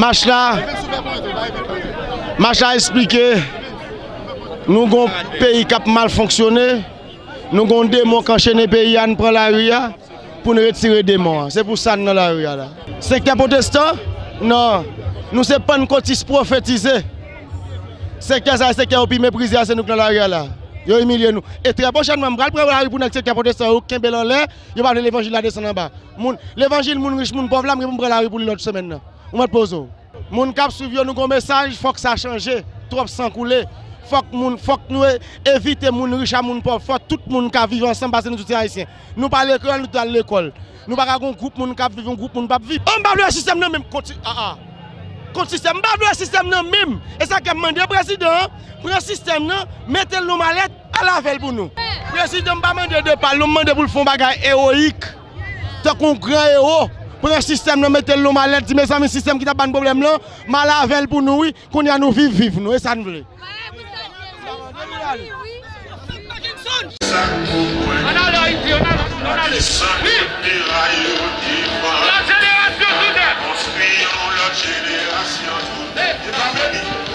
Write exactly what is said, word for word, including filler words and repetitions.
Mach la, mach la esplike nou gon peyi k ap mal fonksyone, nou gon demon k anchene peyi a, n pran lari a pou n retire demon an. Se pou sa n nan lari a la. Sektè pwotestan? Non. Nou se pannkotis pwofetize. Sektè sa, sektè yo pi meprize a, se nou k nan lari a la. Yo imilye nou. E trè pwochènman, m pral pran lari pou nèg sektè pwotestan yo kenbe l anlè, yo pa vle levanjil la desann anba. Moun, levanjil moun rich, moun pòv la, m gen pou m pran lari pou li lòt semèn nan. Ou mèt poze w. Moun k ap swiv yo, nou gon mesaj, fòk sa chanje. Twòp san koule. Fòk moun, fòk nou e-, evite moun rich a moun pòv. Fòk tout moun ka viv ansanm paske nou tout se ayisyen. Nou pale kreyòl, nou tout al lekòl. Nou pa ka gon gwoup moun k ap viv, yon gwoup moun p ap viv. Oh, m pa vle wè sistèm nan menm. Konti-, a, a. Kont sistèm, m pa vle wè sistèm nan menm. E sa k fè m mande prezidan an, pran sistèm nan, mete l nan malèt, al avè l pou nou. Prezidan, m pa mande depa l, non, m mande pou l fè yon bagay ewoyik. Tankou yon gran ewo, pran sistèm nan, mete l nan malèt, di, mezanmi, sistèm ki t ap ban n pwoblèm lan, m al avè l pou nou, wi. Kounye a nou viv, viv nou, e sa n vle. Ann ale Ayiti, ann ale, ann ale. Wi. Lòt jenerasyon toutè.